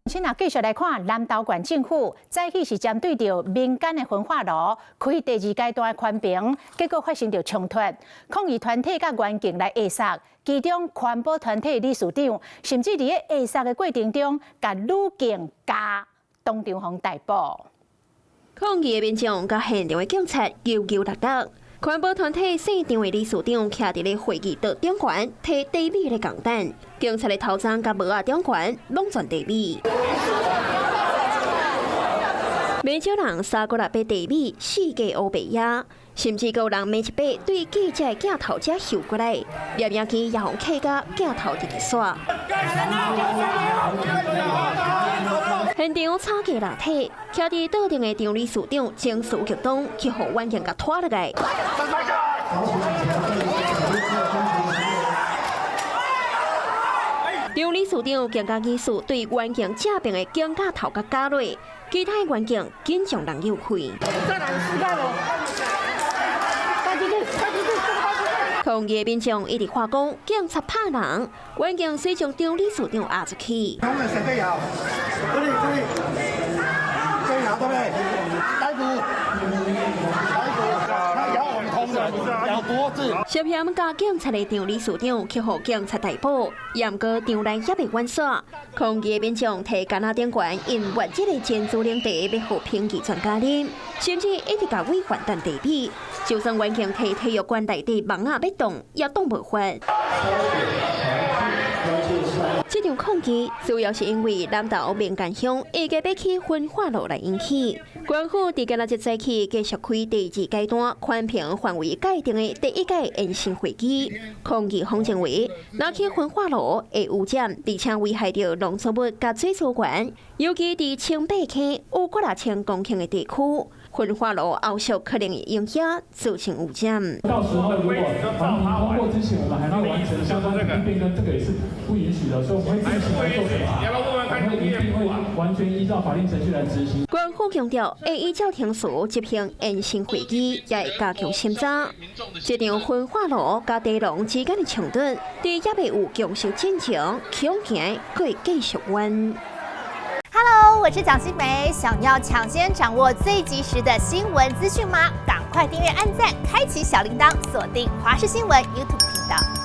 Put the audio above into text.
先啊，繼續來看南投縣政府早起是針對著民間的焚化爐開第二階段的寬頻，結果發生著衝突，抗議團體佮員警來壓殺，其中環保團體理事長甚至佇咧壓殺的過程中，共女警咬，當場予逮捕。抗議的民眾佮現場的警察搝搝打打，環保團體姓張的理事長徛佇咧會議桌頂懸，提茶米來共等，警察的頭鬃佮帽仔頂懸攏全茶米。袂少人三姑六伯茶米，四界烏白鴉，甚至閣有人抿一把對記者的鏡頭遮翕過來，攝影機也予客甲鏡頭直直煞。現場吵架落體，徛佇桌頂的張理事長情緒激動，去予員警共拖落來。張理事長更加疑似對員警正爿的肩胛頭共咬落，其他的員警緊將人誘開。抗議的民眾一直喊講警察拍人，員警遂將張理事長押出去。誰被咬？這裡，這裡，被咬對不對？逮捕！逮捕！他咬我們同仁，咬脖子。涉嫌咬警察的張理事長去予警察逮捕，毋過場內猶未完煞。抗議的民眾提矸仔頂懸，用月這个珍珠奶茶欲予評議專家啉，甚至一直共委員擲茶米。就算員警提體育館內底網仔欲擋，也擋無法。這場抗議主要是因為南投民間鄉預計欲起焚化爐來引起。縣府佇今仔日早起繼續開第二階段寬頻範圍界定的第一屆延伸會議，抗議方認為，若起焚化爐會污染，而且危害著農作物佮水資源，尤其佇清白溪有幾若千公頃的地區，焚化爐後續可能會影響造成污染。到時候如果環評通過之前，我們還沒完成相關的變更，這個也是不允許的，所以我們會自行來做審查，我們一定會完全依照法定程序來執行。縣府強調，會依照程序執行延伸會議，也會加強審查。這場焚化爐佮地農之間的衝突，佇猶未有共識進前，恐驚會繼續冤。 Hello，我是蔣新梅，想要搶先掌握最及時的新聞資訊嗎？趕快訂閱、按讚、開啟小鈴鐺，鎖定華視新聞 YouTube 頻道。